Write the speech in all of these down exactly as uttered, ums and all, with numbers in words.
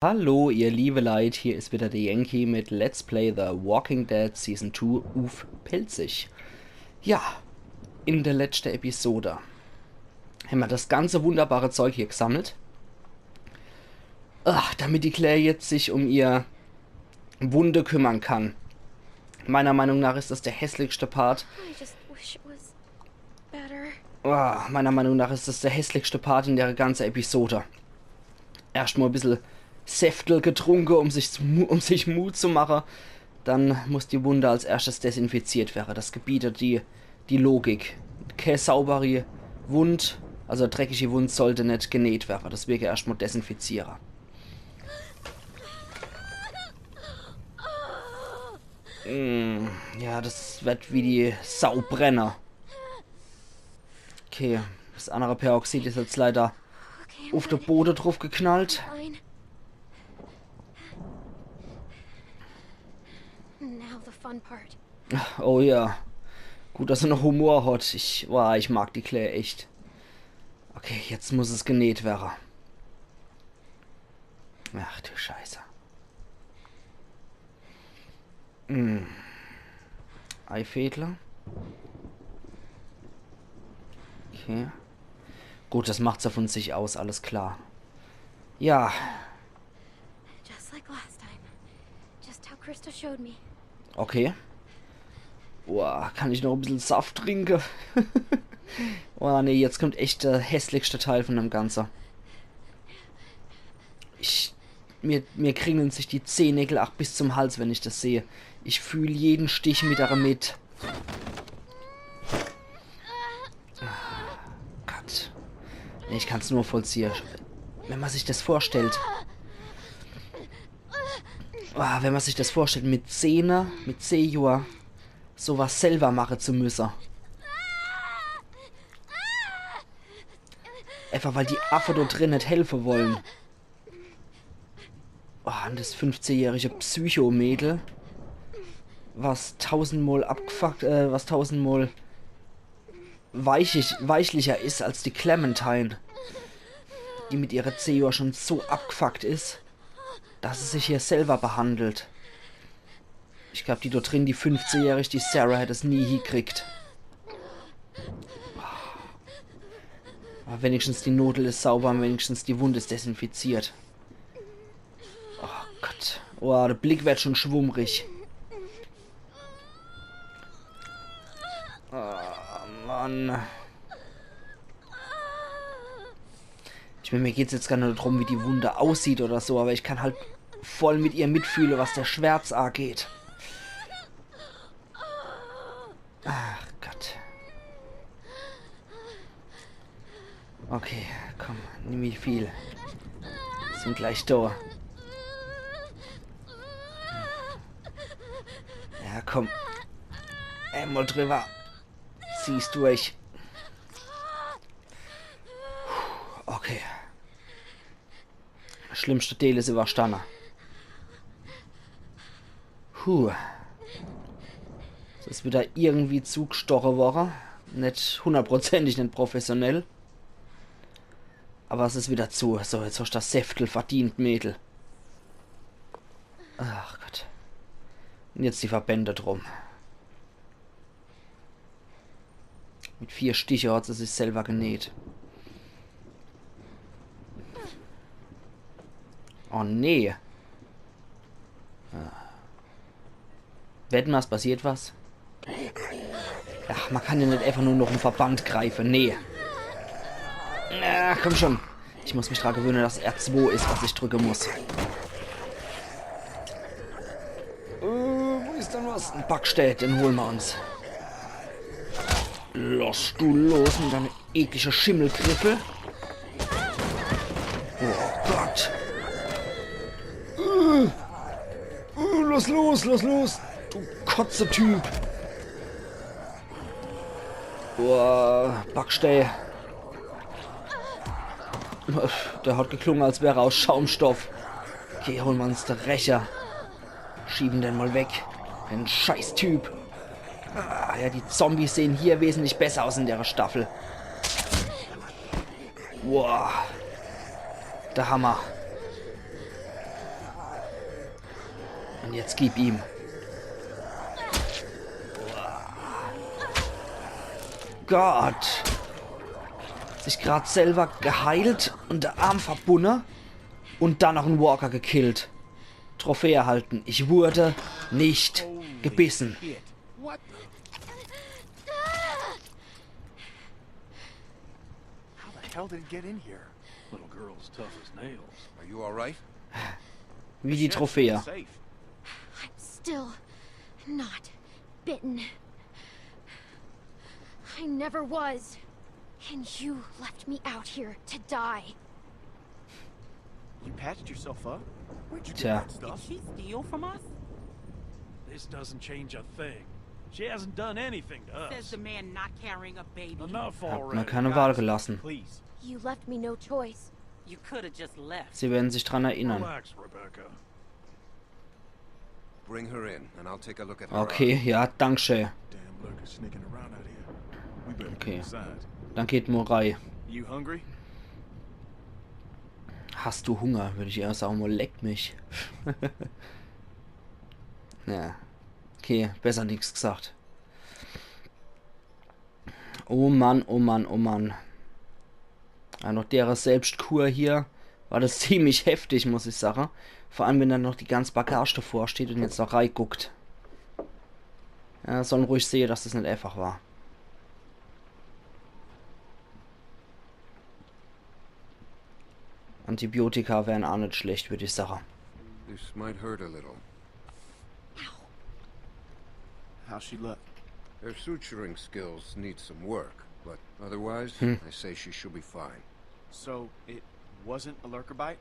Hallo, ihr liebe Leit, hier is wieder der Yankee mit Let's Play The Walking Dead Season two uff Pälzisch. Ja, in der letschte Episode hämmer das ganze wunderbare Zeug hier gesammelt. Ach, damit die Claire jetzt sich um ihr Wunde kümmern kann. Meiner Meinung nach is das der hässlichste Part. I just wish it was better. Ah, meiner Meinung nach is das der hässlichste Part in der ganze Episode. Erscht mal e bissel Säftel getrunke, um sich, zu, mu- um sich Mut zu mache. Dann muss die Wunde als erschtes desinfiziert wäre. Das gebietet die, die Logik. Kä saubere Wund, also dreckige Wund, sollte net genäht wäre. Deswege erscht mal desinfiziere. Mm, ja, das wird wie die Sau brenne. Okay, das andere Peroxid is jetzt leider Okay, uff de Bode druff geknallt. Fine. Now the fun part. Oh ja. Gut, dass er noch Humor hat. Ich, wow, ich mag die Claire echt. Okay, jetzt muss es genäht wäre. Ach du Scheiße. Hm. Eifädler. Okay. Gut, das macht se von sich aus, alles klar. Ja, Just like last time. Just how Krista showed me. Okay. Boah, kann ich noch e bissel Saft trinke? Boah, nee, jetzt kommt echt der hässlichste Teil von dem Ganze. Ich, mir, mir kringeln sich die Zehennägel ach bis zum Hals, wenn ich das sehe. Ich fühl jeden Stich mit der mit. Gott. Nee, ich kann's nur vollziehe. Wenn man sich das vorstellt. Ah, wenn man sich das vorstellt, mit zehne, mit zeh Johr sowas selber mache zu müsse. Einfach weil die Affe dort drin net helfe wollen. Oh, und das fünfzehnjährige Psychomädel, was tausendmal abgefuckt, äh, was tausendmal weichlich, weichlicher is als die Clementine, die mit ihre zeh Johr schon so abgefuckt is, dass sie sich hier selber behandelt. Ich glaub, die dort drin, die fünfzehnjährig, die Sarah, hätt es nie hiekriegt. Aber wenigstens die Nodel is sauber und wenigstens die Wund is desinfiziert. Oh Gott. Oh, der Blick wird schon schwummrig. Oh Mann. Ich mein, mir geht's jetzt gar net drum, wie die Wunde aussieht oder so, aber ich kann halt voll mit ihr mitfühle, was der Schmerz angeht. Ach Gott. Okay, komm, nimm mich viel. Sind gleich da. Ja, komm. Einmal drüber. Zieh's durch. Okay. Schlimmste Deel is überstanne. Puh. Es is wieder irgendwie zugestoche worre. Net hundertprozentig, net professionell. Aber es is wieder zu. So, jetzt hast du das Säftel verdient, Mädel. Ach Gott. Und jetzt die Verbände drum. Mit vier Stiche hat sie sich selber genäht. Oh nee. Ah. Wetten, was passiert was? Ach, man kann ja net einfach nur noch em Verband greife. Nee. Ach, komm schon. Ich muss mich dran gewöhne, dass R zwei is, was ich drücke muss. Äh, wo is denn was? En Backstee, den hole mer uns. Lass du los mit deine eklige Schimmelgriffel. Oh Gott. Äh, äh, lass los, lass los. Du Kotze-Typ. Boah, Backstee. Der hat geklungen, als wär er aus Schaumstoff. Okay, hole mer uns de Recher. Schiebe den mal weg. En Scheißtyp. Ah, ja, die Zombies sehen hier wesentlich besser aus in der Staffel. Boah. Der Hammer. Und jetzt gib ihm. Gott. Sich grad selber geheilt und de Arm verbunne und dann noch en Walker gekillt. Trophäe erhalten. Ich wurde nicht gebissen. What? How the hell did it get in here? Little girl's tough as nails. Are you all right? Wie die Trophäe. Safe. I'm still not bitten. I never was. And you left me out here to die. You patched yourself up? Where'd you Tja. get that Did stuff? She steal from us? This doesn't change a thing. She hasn't done anything to us. Says the man not carrying a baby. Enough Hab already. mir keine Wahl Guys, gelassen. Please. You left me no choice. You could have just left. Sie werden sich dran erinnern. Relax, Rebecca. Bring her in, and I'll take a look at her. Okay, ja, danke schön. Damn lurker sneaking around out here. We better Okay. get inside. Dann geht Morai. You hungry? Hast du Hunger? Würde ich eher sagen, oh, leck mich. Ja. Okay, besser nix gesagt. Oh Mann, oh Mann, oh Mann. Ja, noch dere Selbstkur hier. War das ziemlich heftig, muss ich sagen. Vor allem, wenn dann noch die ganze Bagage davor steht und jetzt noch reiguckt. Ja, soll ruhig sehe, dass das nicht einfach war. Antibiotika wären auch nicht schlecht, würde ich sagen. This might hurt a little. How's she look? Her suturing skills need some work, but otherwise, I say she should be fine. So, it wasn't a lurker bite?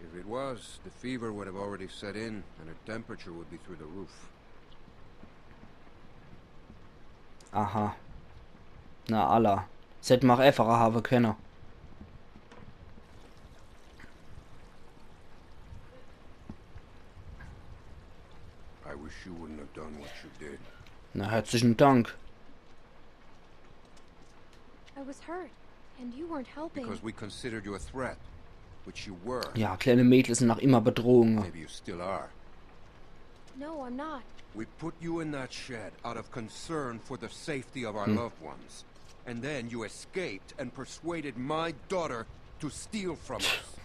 If it was, the fever would have already set in, and her temperature would be through the roof. Aha. Na, alla. Das hätt mer auch einfacher haben können. I wish you wouldn't have done what you did. Na, herzlichen Dank. I was hurt, and you weren't helping. Because we considered you a threat, which you were. Ja, kleine Mädels sind noch immer Bedrohungen. Maybe you still are. No, I'm not. We put you in that shed out of concern for the safety of our loved ones. And then you escaped and persuaded my daughter to steal from us.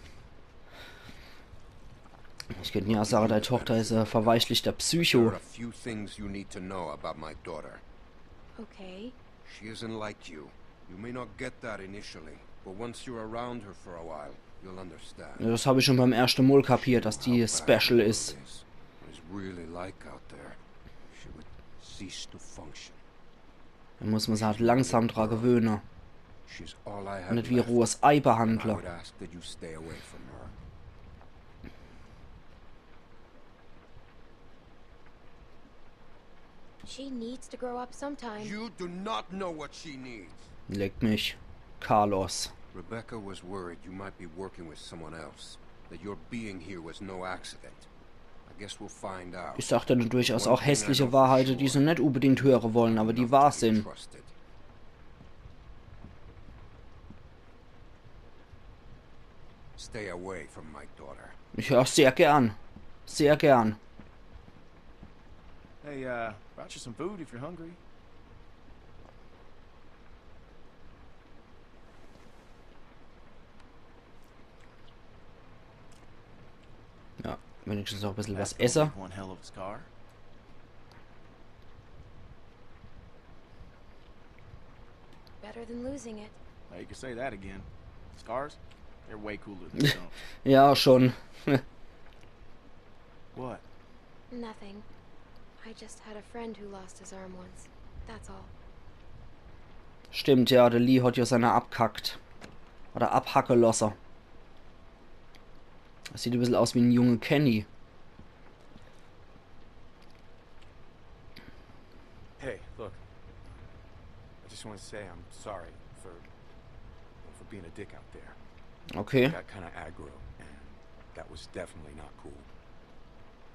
Ich könnte ja sagen, deine Tochter ist ein verweichlichter There Psycho. are a few things you need to know about my daughter. Okay. She isn't like you. You may not get that initially, but once you're around her for a while, you'll understand. Das habe ich schon beim ersten Mal kapiert, dass die special ist. What it's really like out there. She would cease to function. Da muss man sich halt langsam dran gewöhnen. She's all I have Und nicht wie left. rohes Ei I behandeln. would ask that you stay away from her. She needs to grow up sometime. You do not know what she needs. Leck mich. Carlos. Rebecca was worried you might be working with someone else, that your being here was no accident. I guess we'll find out. Ich sag dann durchaus auch hässliche Wahrheiten, die sie nicht unbedingt hören wollen, aber die wahr sind. Trusted. Stay away from my daughter. Ja, sehr gern. Sehr gern. Hey, uh, brought you some food if you're hungry. Ja, wenigstens noch ein bisschen was That esse. One hell of a scar. Better than losing it. Well, you can say that again. Scars? They're way cooler than stones. Ja, schon. What? Nothing. I just had a friend who lost his arm once. That's all. Stimmt, ja, der Lee hat ja seiner abgehackt. Oder abhacke lasse. Das sieht ein bisschen aus wie ein junger Kenny. Hey, look. I just want to say I'm sorry for for being a dick out there. Okay. Got kind of aggro, and that was definitely not cool.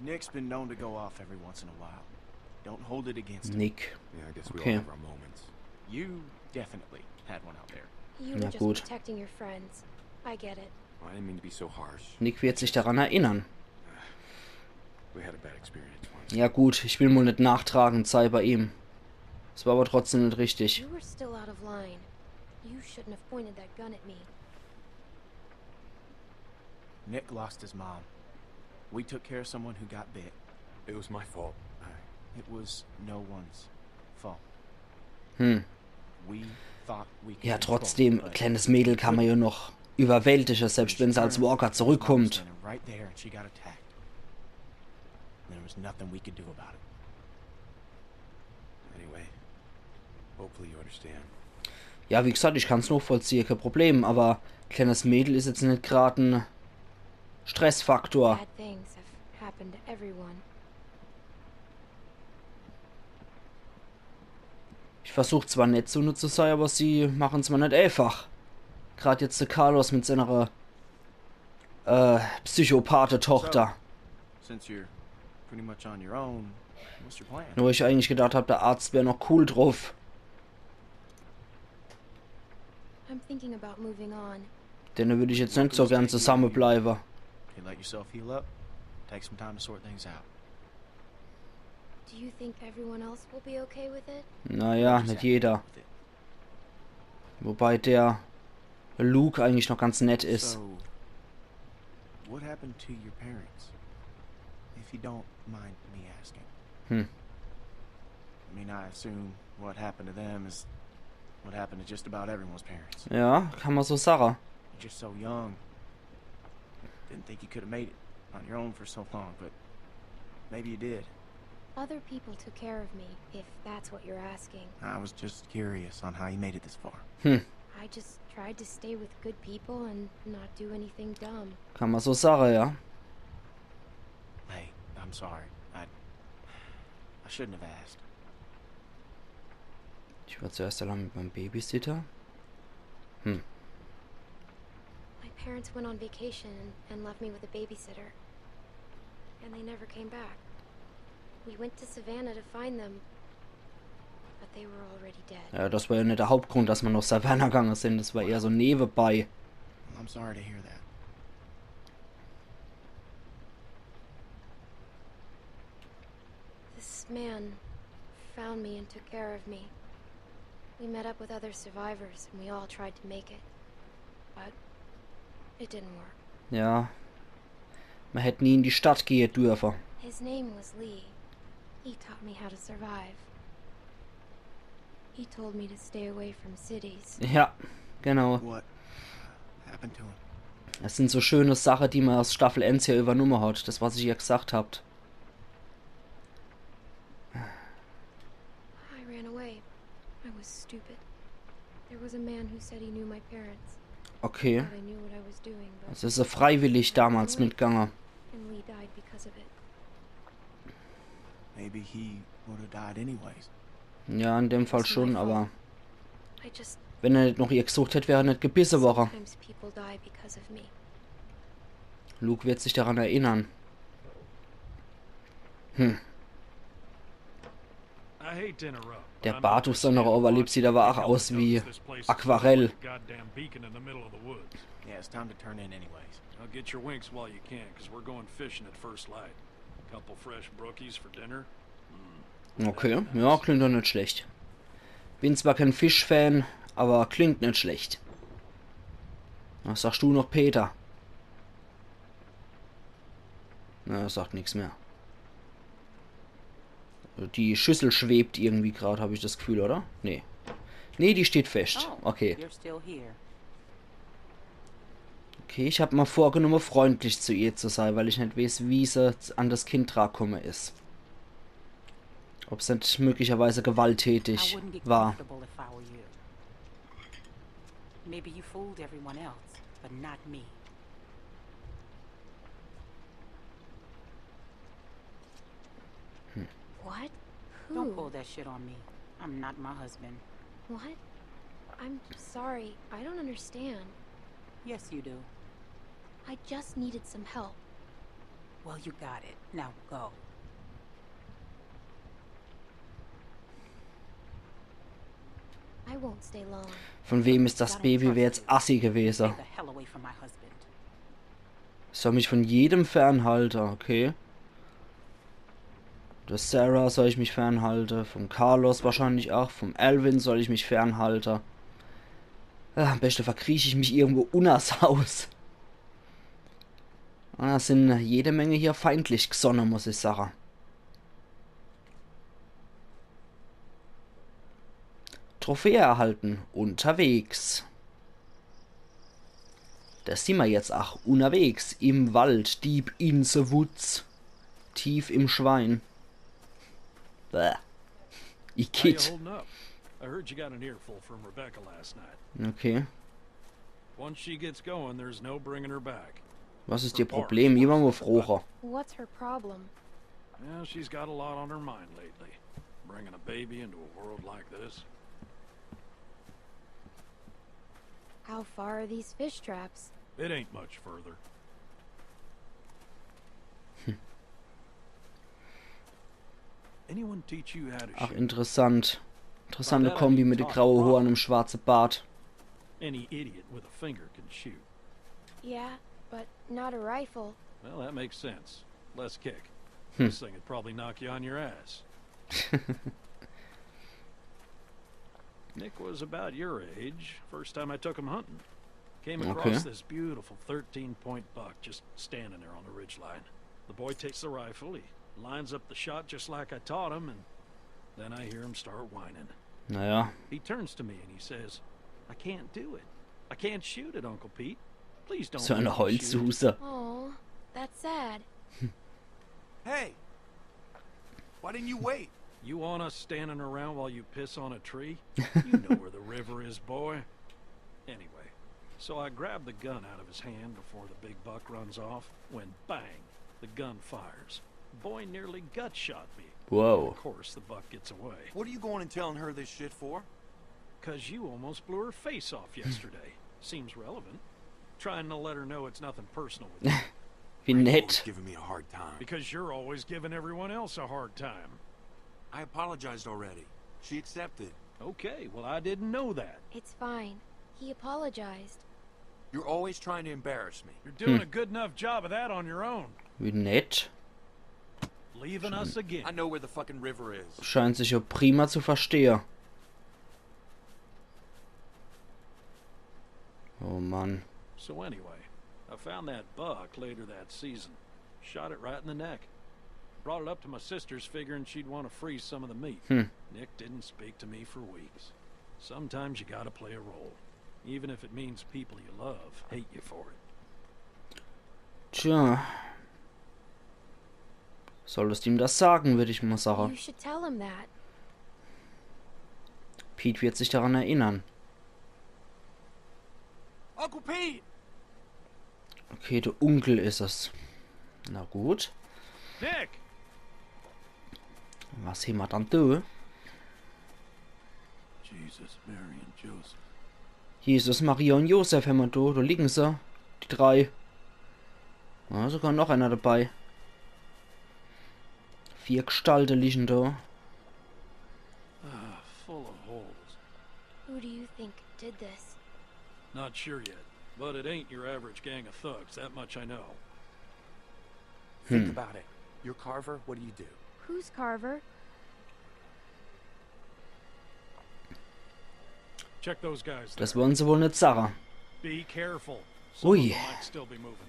Nick's been known to go off every once in a while. Don't hold it against him. Nick. Yeah, I guess we Okay. all have our moments. You definitely had one out there. You Na were just gut. Protecting your friends. I get it. I didn't mean to be so harsh. Nick wird sich daran erinnern. We had a bad experience once. Ja gut, ich will mol net nachtragend sei bei ihm. Es war aber trotzdem net richtig. You were still out of line. You shouldn't have pointed that gun at me. Nick lost his mom. We took care of someone who got bit. It was my fault. I... It was no one's fault. Hm. We thought we could Ja, control, trotzdem, but kleines Mädel kann man ja noch überwältigen, selbst wenn sie als Walker zurückkommt. Right there, and she got attacked. There was nothing we could do about it. Anyway, hopefully you understand. Ja, wie gesagt, ich kann's nachvollziehen, kein Problem, aber kleines Mädel is jetzt net grad en Stressfaktor. Bad things have happened to everyone. Ich versuch zwar net so net zu sei, aber sie machen's mir net einfach. Grad jetzt de Carlos mit seiner äh, Psychopathe-Tochter. Since you're pretty much on your own, what's your plan? Nur ich eigentlich gedacht hab, der Arzt wär noch cool drauf. I'm thinking about moving on. Denne würd ich jetzt net so gern zusammebleibe. Okay, let yourself heal up. Take some time to sort things out. Do you think everyone else will be okay with it? Naja, net jeder. Wobei der Luke eigentlich noch ganz nett is. So, what happened to your parents? If you don't mind me asking. Hm. I mean, I assume what happened to them is what happened to just about everyone's parents. Ja, kann man so sagen. You're just so young. Didn't think you could have made it on your own for so long, but maybe you did. Other people took care of me, if that's what you're asking. I was just curious on how you made it this far. I just tried to stay with good people and not do anything dumb. Kann man so sagen, ja. Hey, I'm sorry. I I shouldn't have asked. Ich war zuerst allein mit meinem Babysitter. Hm. My parents went on vacation and, and left me with a babysitter. And they never came back. We went to Savannah to find them, but they were already dead. Ja, das war ja net der Hauptgrund, dass man nach Savannah gegangen sind. Das war eher so nebenbei. Well, I'm sorry to hear that. This man found me and took care of me. We met up with other survivors and we all tried to make it. But it didn't work. Ja. Man hätt nie in die Stadt gehe dürfe. His name was Lee. He taught me how to survive. He told me to stay away from cities. Ja, genau. What happened to him? Das sind so schöne Sachen, die man aus Staffel eins hier übernommen hat. Das, was ich ja gesagt habt. I ran away. I was stupid. There was a man who said he knew my parents. Okay. Thought I knew what I was doing, but Das is so freiwillig damals mitgegangen. And Lee died because of it. Maybe he would have died anyways. Ja, in dem Fall schon, aber I just wenn er net noch ihr gesucht hätt, wär er net gebisse worre. Sometimes people die because of me. Luke wird sich daran erinnern. Hm. I hate to interrupt. Der Bart auf seiner Oberlipp sieht aber auch aus wie Aquarell. Goddamn beacon in the middle of the woods. Yeah, it's time to turn in anyways. Now get your winks while you can, 'cause we're going fishing at first light. Couple fresh brookies for dinner. Okay, ja, klingt doch net schlecht. Bin zwar kein Fischfan, aber klingt net schlecht. Was sagst du noch, Peter? Na, er sagt nix mehr. Die Schüssel schwebt irgendwie grad, hab ich das Gefühl, oder? Nee. Nee, die steht fest. Oh, Okay. You're still here. Okay, ich hab mir vorgenommen, freundlich zu ihr zu sein, weil ich net weiß, wie se an das Kind drankomme is. Ob's net möglicherweise I gewalttätig wouldn't get war. Comfortable if I were you. Maybe you fooled everyone else, but not me. What? Don't Who? Pull that shit on me. I'm not my husband. What? I'm sorry. I don't understand. Yes, you do. I just needed some help. Well, you got it. Now go. I won't stay long. Von wem is das Baby? Wär jetzt assi gewesen. Stay the hell away from my husband. Soll mich von jedem fernhalten, okay. Sarah soll ich mich fernhalte, vom Carlos wahrscheinlich auch, vom Alvin soll ich mich fernhalte. Ah, am beste verkriech ich mich irgendwo unners Haus. Ah, es sin jede Menge hier feindlich gsonne, muss ich sage. Trophäe erhalten, unterwegs. Da sin mer jetzt ach unnerwegs, im Wald, deep in the woods. Tief im Schwein. Bäh. How you Igitt. Holding up? I heard you got an earful from Rebecca last night. Okay. Once she gets going, there's no bringing her back. Was is ihr Problem? Jemand mol froche. What's her problem? Well, she's got a lot on her mind lately. Bringing a baby into a world like this. How far are these fish traps? It ain't much further. Anyone teach you how to shoot? Ach, interessant. Interessante Kombi mit de graue Hoor un dem schwarze Bart. Any idiot with a finger can shoot. Yeah, but not a rifle. Well, that makes sense. Less kick. This thing would probably knock you on your ass. Nick was about your age first time I took him hunting. Came across this beautiful thirteen-point buck just standing there on the ridge line. The boy takes the rifle, he lines up the shot just like I taught him, and then I hear him start whining. Naja. He turns to me and he says, "I can't do it. I can't shoot it, Uncle Pete. Please don't make me shoot it." So eine Heulsuse. Oh, that's sad. Hey! Why didn't you wait? You want us standing around while you piss on a tree? You know where the river is, boy. Anyway, so I grab the gun out of his hand before the big buck runs off, when bang, the gun fires. Boy nearly gut shot me. Whoa. Of course, the buck gets away. What are you going and telling her this shit for? 'Cause you almost blew her face off yesterday. Seems relevant. Trying to let her know it's nothing personal with you. Wie nett. Always giving me a hard time. Because you're always giving everyone else a hard time. I apologized already. She accepted. Okay, well, I didn't know that. It's fine. He apologized. You're always trying to embarrass me. You're doing a good enough job of that on your own. Wie nett. Leaving us again. I know where the fucking river is. Scheint sich jo prima zu verstehe. Oh Mann. So anyway, I found that buck later that season. Shot it right in the neck. Brought it up to my sister's, figuring she'd want to freeze some of the meat. Nick didn't speak to me for weeks. Sometimes you gotta play a role, even if it means people you love hate you for it. Tja. Solltest ihm das sagen, würd ich mal sagen. You should tell him that. Pete wird sich daran erinnern. Uncle Pete! Okay, de Unkel is es. Na gut. Nick! Was hemmer dann do? Jesus, Mary and Joseph. Jesus, Maria un Josef hemmer do. Do liegen se, die drei. Ja, sogar noch einer dabei. Vier Gestalte liegen do. Ah, full of holes. Who do you think did this? Not sure yet, but it ain't your average gang of thugs, that much I know. Think about it. You're Carver, what do you do? Who's Carver? Check those guys there. Das wollen se wohl net sage. Be careful. Some of them might still be moving.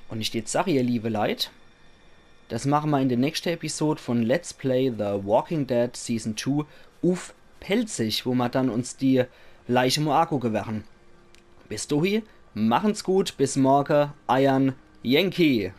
Un ich jetzt sag, ihr liebe Leit, das mache mer in de nächste Episod von Let's Play The Walking Dead Season two uff Pälzisch, wo mer dann uns die Leiche mol agucke werre. Bis dohi, machen's gut, bis morge, eiern Yankee.